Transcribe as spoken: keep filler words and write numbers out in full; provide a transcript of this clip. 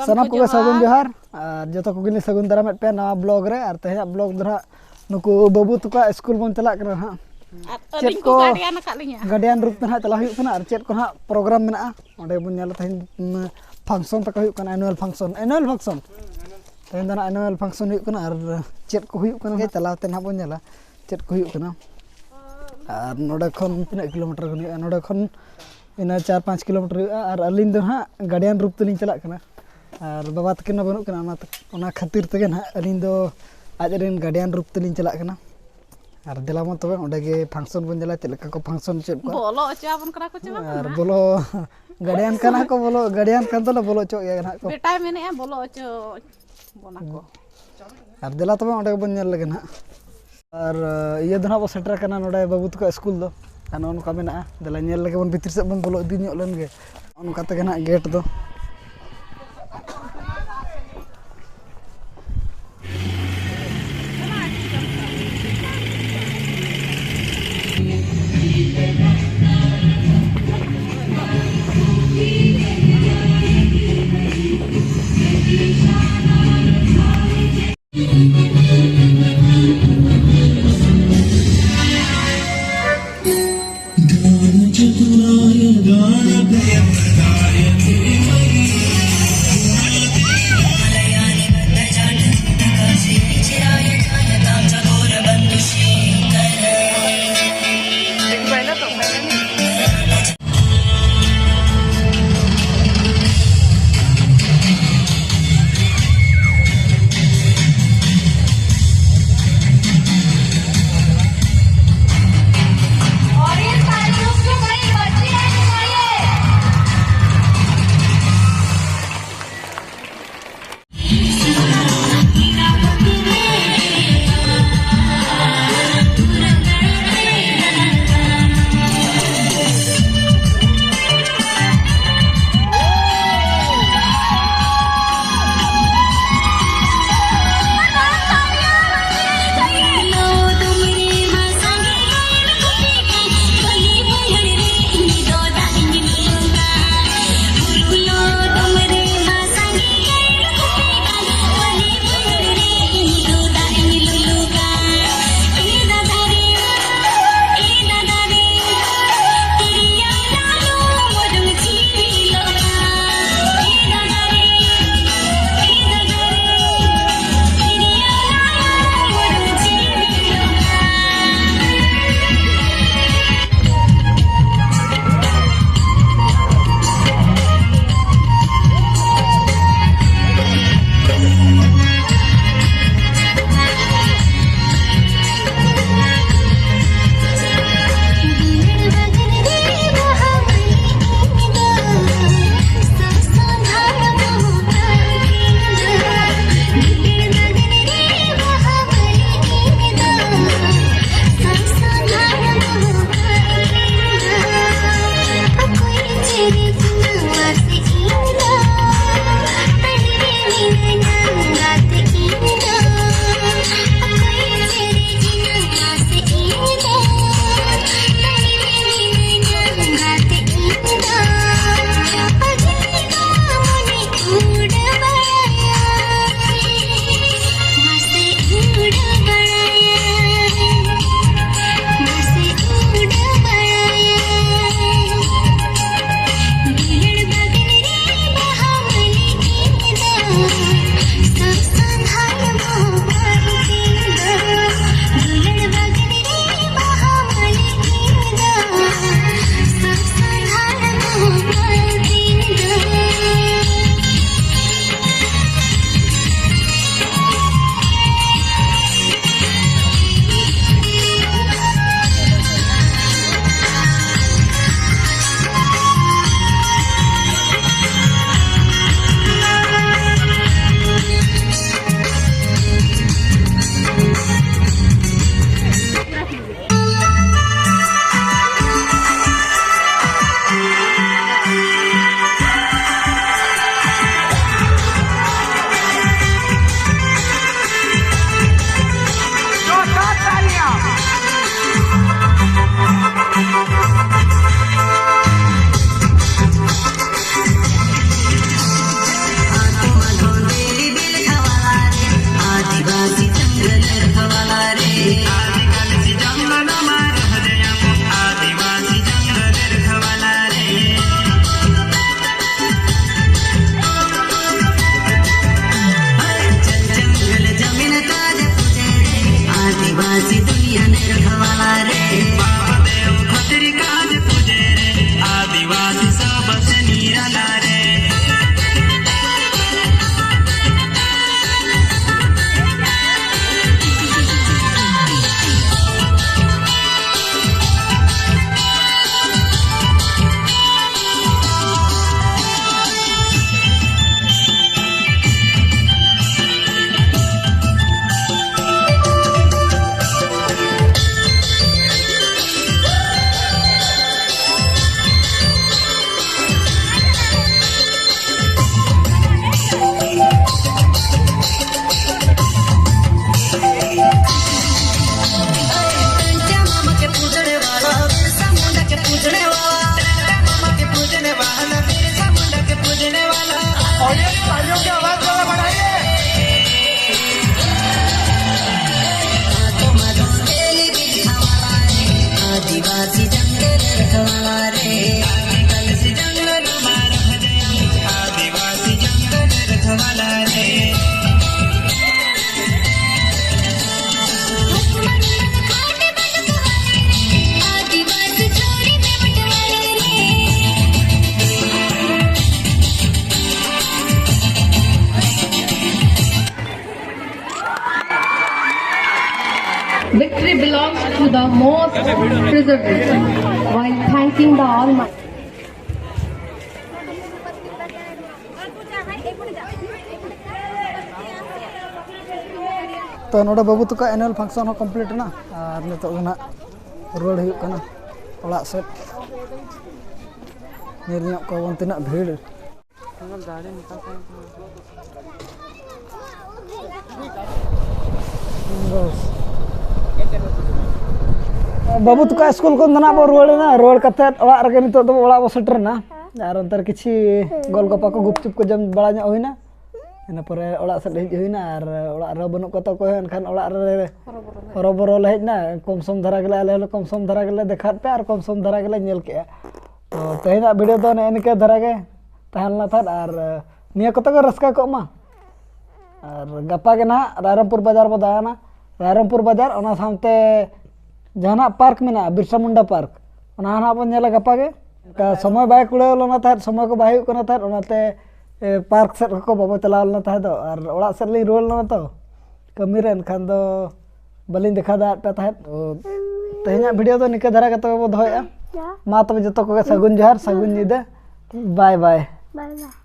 ᱥᱟᱱᱟᱢ ᱠᱚᱜᱮ ᱥᱟᱹᱜᱩᱱ ᱡᱚᱦᱟᱨ᱾ ᱟᱨ ᱡᱚᱛᱚ ᱠᱚᱜᱮ ᱞᱤᱧ ᱥᱟᱹᱜᱩᱱ ᱫᱟᱨᱟᱢᱮᱫ ᱯᱮᱭᱟ ᱱᱟᱣᱟ ᱵᱞᱚᱜ ᱨᱮ᱾ ᱟᱨ ᱛᱮᱦᱮᱧᱟᱜ ᱵᱞᱚᱜ ᱫᱚ ᱱᱟᱦᱟᱜ ᱱᱩᱠᱩ ᱵᱟᱹᱵᱩ ᱛᱟᱠᱚᱣᱟᱜ ᱥᱠᱩᱞ ᱵᱚᱱ ᱪᱟᱞᱟᱜ ᱠᱟᱱᱟ ᱱᱟᱦᱟᱜ᱾ ᱟᱨ ᱪᱮᱫ ᱟᱹᱞᱤᱧ ᱠᱚ ᱠᱚ ᱜᱟᱨᱰᱤᱭᱟᱱ ᱟᱠᱟᱫ ᱞᱤᱧᱟᱹ᱾ ᱜᱟᱨᱰᱤᱭᱟᱱ ᱨᱩᱯ ᱛᱮ ᱱᱟᱦᱟᱜ ᱪᱟᱞᱟᱜ ᱦᱩᱭᱩᱜ ᱠᱟᱱᱟ᱾ ᱟᱨ ᱪᱮᱫ ᱠᱚ ᱱᱟᱦᱟᱜ ᱯᱨᱳᱜᱨᱟᱢ ᱢᱮᱱᱟᱜᱼᱟ ᱚᱸᱰᱮ ᱵᱚᱱ ᱧᱮᱞᱟ᱾ ᱛᱮᱦᱮᱧ ᱯᱷᱟᱝᱥᱚᱱ ᱛᱟᱠᱚ ᱦᱩᱭᱩᱜ ᱠᱟᱱᱟ, ᱮᱱᱩᱣᱟᱞ ᱯᱷᱟᱝᱥᱚᱱ, ᱮᱱᱩᱣᱟᱞ ᱯᱷᱟᱝᱥᱚᱱ᱾ ᱛᱮᱦᱮᱧ ᱫᱚ ᱱᱟᱦᱟᱜ ᱮᱱᱩᱣᱟᱞ ᱯᱷᱟᱝᱥᱚᱱ ᱦᱩᱭᱩᱜ ᱠᱟᱱᱟ᱾ ᱟᱨ ᱪᱮᱫ ᱠᱚ ᱦᱩᱭᱩᱜ ᱠᱟᱱᱟ ᱪᱟᱞᱟᱣ ᱛᱮ ᱱᱟᱦᱟᱜ ᱵᱚᱱ ᱧᱮᱞᱟ ᱪᱮᱫ ᱠᱚ ᱦᱩᱭᱩᱜ ᱠᱟᱱᱟ᱾ ᱟᱨ ᱱᱚᱰᱮ ᱠᱷᱚᱱ ᱛᱤᱱᱟᱹᱜ ᱠᱤᱞᱳᱢᱤᱴᱟᱨ ᱜᱟᱱ ᱦᱩᱭᱩᱜᱼᱟ? ᱱᱚᱰᱮ ᱠᱷᱚᱱ ᱤᱱᱟᱹ ᱪᱟᱨ ᱯᱟᱸᱪ ᱠᱤᱞᱳᱢᱤᱴᱟᱨ ᱦᱩᱭᱩᱜᱼᱟ᱾ ᱟᱨ ᱟᱹᱞᱤᱧ ᱫᱚ ᱱᱟᱦᱟᱜ ᱜᱟᱨᱰᱤᱭᱟᱱ ᱨᱩᱯ ᱛᱮᱞᱤᱧ ᱪᱟᱞᱟᱜ ᱠᱟᱱᱟ᱾ ᱟᱨ ᱵᱟᱵᱟ ᱛᱟᱹᱠᱤᱱ ᱢᱟ ᱵᱟᱹᱱᱩᱜ ᱠᱤᱱᱟ, ᱚᱱᱟ ᱚᱱᱟ ᱠᱷᱟᱹᱛᱤᱨ ᱛᱮᱜᱮ ᱱᱟᱦᱟᱜ ᱟᱹᱞᱤᱧ ᱫᱚ ᱟᱡ ᱨᱮᱱ ᱜᱟᱨᱰᱤᱭᱟᱱ ᱨᱩᱯ ᱛᱮᱞᱤᱧ ᱪᱟᱞᱟᱜ ᱠᱟᱱᱟ᱾ ᱟᱨ ᱫᱮᱞᱟ ᱢᱟ ᱛᱚᱵᱮ ᱚᱸᱰᱮ ᱜᱮ ᱯᱷᱟᱝᱥᱚᱱ ᱵᱚᱱ ᱧᱮᱞᱟ, ᱪᱮᱫ ᱞᱮᱠᱟ ᱠᱚ ᱯᱷᱟᱝᱥᱚᱱ ᱦᱚᱪᱚᱭᱮᱫ ᱠᱚᱣᱟ᱾ ᱵᱚᱞᱚ ᱦᱚᱪᱚ ᱟᱵᱚᱱ ᱠᱟᱱᱟ ᱠᱚ ᱪᱮ ᱵᱟᱝ ᱟᱨ ᱱᱟᱦᱟᱜ? ᱵᱚᱞᱚ ᱜᱟᱨᱰᱤᱭᱟᱱ ᱠᱟᱱᱟ ᱠᱚ, ᱵᱚᱞᱚ ᱜᱟᱨᱰᱤᱭᱟᱱ ᱠᱟᱱ ᱛᱟᱞᱮ ᱵᱚᱞᱚ ᱦᱚᱪᱚ ᱜᱮᱭᱟ ᱱᱟᱦᱟᱜ ᱠᱚ᱾ ᱵᱮᱴᱟᱭ ᱢᱮᱱᱮᱫᱼᱟ ᱵᱚᱞᱚ ᱦᱚᱪᱚ ᱵᱚᱱᱟ ᱠᱚ᱾ ᱟᱨ ᱫᱮᱞᱟ ᱛᱚᱵᱮ ᱚᱸᱰᱮ ᱜᱮᱵᱚᱱ ᱧᱮᱞ ᱞᱮᱜᱮ ᱱᱟᱦᱟᱜ᱾ ᱟᱨ ᱤᱭᱟᱹ ᱫᱚ ᱱᱟᱦᱟᱜ ᱵᱚᱱ ᱥᱮᱴᱮᱨ ᱟᱠᱟᱱᱟ ᱱᱚᱰᱮ ᱵᱟᱹᱵᱩ ᱛᱟᱠᱚ ᱥᱠᱩᱞ ᱫᱚ᱾ ᱟᱨ ᱱᱚᱜᱼᱚ ᱱᱚᱝᱠᱟ ᱢᱮᱱᱟᱜᱼᱟ, ᱫᱮᱞᱟ ᱧᱮᱞ ᱞᱮᱜᱮ ᱵᱚᱱ, ᱵᱷᱤᱛᱤᱨ ᱥᱮᱫ ᱵᱚᱱ ᱵᱚᱞᱚ ᱤᱫᱤ ᱧᱚᱜ ᱞᱮᱱ ᱜᱮ᱾ ᱱᱚᱜᱼᱚ ᱱᱚᱝᱠᱟ ᱛᱮᱜᱮ ᱱᱟᱦᱟᱜ ᱜᱮᱴ ᱫᱚ᱾ आदिवासी जंगल रखवाला रे, आदिवासी जंगल रखवाला रे। Victory belongs to the most perseverance while thanking the Almighty. ᱛᱚ, ᱱᱚᱰᱮ ᱵᱟᱹᱵᱩ ᱛᱟᱠᱚ annual function ᱦᱚᱸ complete ᱮᱱᱟ, ᱟᱨ ᱱᱤᱛᱚᱜ ᱫᱚ ᱱᱟᱜ ᱨᱩᱣᱟᱹᱲ ᱦᱩᱭᱩᱜ ᱠᱟᱱᱟ ᱚᱲᱟᱜ ᱥᱮᱫ᱾ ᱧᱮᱞ ᱧᱚᱜ ᱠᱚᱣᱟ ᱵᱚᱱ ᱛᱤᱱᱟᱹᱜ ᱵᱷᱤᱲ᱾ ᱵᱟᱹᱵᱩ ᱛᱟᱠᱚ ᱥᱠᱩᱞ ᱠᱷᱚᱱ ᱫᱚ ᱱᱟᱜ ᱵᱚ ᱨᱩᱣᱟᱹᱲ ᱮᱱᱟ᱾ ᱨᱩᱣᱟᱹᱲ ᱠᱟᱛᱮᱫ ᱚᱲᱟᱜ ᱨᱮᱜᱮ ᱱᱤᱛᱚᱜ ᱫᱚ ᱚᱲᱟᱜ ᱵᱚ ᱥᱮᱴᱮᱨ ᱮᱱᱟ᱾ ᱟᱨ ᱚᱱᱛᱮ ᱨᱮ ᱠᱤᱪᱷᱤ ᱜᱚᱞᱜᱚᱯᱟ ᱠᱚ, ᱜᱩᱯᱪᱩᱯ ᱠᱚ ᱡᱚᱢ ᱵᱟᱲᱟ ᱧᱚᱜ ᱦᱩᱭᱱᱟ᱾ ᱤᱱᱟᱹ ᱯᱚᱨᱮ ᱚᱲᱟᱜ ᱥᱮᱫ ᱦᱮᱡ ᱦᱩᱭᱱᱟ᱾ ᱟᱨ ᱚᱲᱟᱜ ᱨᱮ ᱵᱟᱹᱱᱩᱜ ᱠᱚᱛᱟ ᱚᱠᱚᱭ ᱦᱚᱸ, ᱮᱱᱠᱷᱟᱱ ᱚᱲᱟᱜ ᱨᱮ ᱦᱚᱨᱚᱵᱚᱨᱚ ᱞᱮ ᱦᱮᱡ ᱮᱱᱟ᱾ ᱠᱚᱢ ᱥᱚᱢ ᱫᱷᱟᱨᱟ ᱜᱮᱞᱮ, ᱟᱞᱮ ᱦᱚᱸᱞᱮ ᱠᱚᱢ ᱥᱚᱢ ᱫᱷᱟᱨᱟ ᱜᱮᱞᱮ ᱫᱮᱠᱷᱟᱣᱟᱫ ᱯᱮᱭᱟ ᱟᱨ ᱠᱚᱢ ᱥᱚᱢ ᱫᱷᱟᱨᱟ ᱜᱮᱞᱮ ᱧᱮᱞ ᱠᱮᱜᱼᱟ᱾ ᱛᱚ, ᱛᱮᱦᱮᱧᱟᱜ video ᱫᱚ ᱱᱮᱜᱼᱮ ᱱᱤᱝᱠᱟᱹ ᱫᱷᱟᱨᱟ ᱜᱮ ᱛᱟᱦᱮᱸ ᱞᱮᱱᱟ ᱛᱟᱦᱮᱸᱫ, ᱟᱨ ᱱᱤᱭᱟᱹ ᱠᱚᱛᱮ ᱜᱮ ᱨᱟᱹᱥᱠᱟᱹ ᱠᱚᱜ ᱢᱟ᱾ ᱟᱨ ᱜᱟᱯᱟ ᱜᱮ ᱱᱟᱦᱟᱜ ᱨᱟᱭᱨᱚᱝᱯᱩᱨ ᱵᱟᱡᱟᱨ ᱵᱚ ᱫᱟᱬᱟᱱᱟ᱾ ᱨᱟᱭᱨᱚᱝᱯᱩᱨ ᱵᱟᱡᱟᱨ, ᱚᱱᱟ ᱥᱟᱶᱛᱮ ᱡᱟᱦᱟᱱᱟᱜ park ᱢᱮᱱᱟᱜᱼᱟ, ᱵᱤᱨᱥᱟ ᱢᱩᱱᱰᱟ park, ᱚᱱᱟ ᱦᱚᱸ ᱱᱟᱦᱟᱜ ᱵᱚᱱ ᱧᱮᱞᱟ ᱜᱟᱯᱟ ᱜᱮ᱾ ᱚᱱᱠᱟ ᱥᱚᱢᱚᱭ ᱵᱟᱭ ᱠᱩᱲᱟᱹᱣ ᱞᱮᱱᱟ ᱛᱟᱦᱮᱸᱫ, ᱥᱚᱢᱚᱭ ᱠᱚ ᱵᱟᱭ ᱦᱩᱭᱩᱜ ᱠᱟᱱᱟ ᱛᱟᱦᱮᱸᱫ, ᱚᱱᱟᱛᱮ ᱯᱟᱨᱠ ᱥᱮᱫ ᱠᱚ ᱵᱟᱵᱚ ᱪᱟᱞᱟᱣ ᱞᱮᱱᱟ ᱛᱟᱦᱮᱸᱫ ᱫᱚ᱾ ᱟᱨ ᱚᱲᱟᱜ ᱥᱮᱫ ᱞᱤᱧ ᱨᱩᱣᱟᱹᱲ ᱞᱮᱱᱟ ᱛᱚ ᱠᱟᱹᱢᱤ ᱨᱮ, ᱮᱱᱠᱷᱟᱱ ᱫᱚ ᱵᱟᱹᱞᱤᱧ ᱫᱮᱠᱷᱟᱣ ᱫᱟᱲᱮᱭᱟᱜ ᱯᱮ ᱛᱟᱦᱮᱸᱫ᱾ ᱛᱚ, ᱛᱮᱦᱮᱧᱟᱜ ᱵᱷᱤᱰᱤᱭᱳ ᱫᱚ ᱱᱤᱝᱠᱟᱹ ᱫᱷᱟᱨᱟ ᱠᱟᱛᱮ ᱜᱮᱵᱚ ᱫᱚᱦᱚᱭᱮᱫᱼᱟ᱾ ᱢᱟ ᱛᱚᱵᱮ ᱡᱚᱛᱚ ᱠᱚᱜᱮ ᱥᱟᱹᱜᱩᱱ ᱡᱚᱦᱟᱨ, ᱥᱟᱹᱜᱩᱱ ᱧᱤᱫᱟᱹ, ᱵᱟᱭ ᱵᱟᱭ᱾ ᱵᱟᱭ ᱵᱟᱭ᱾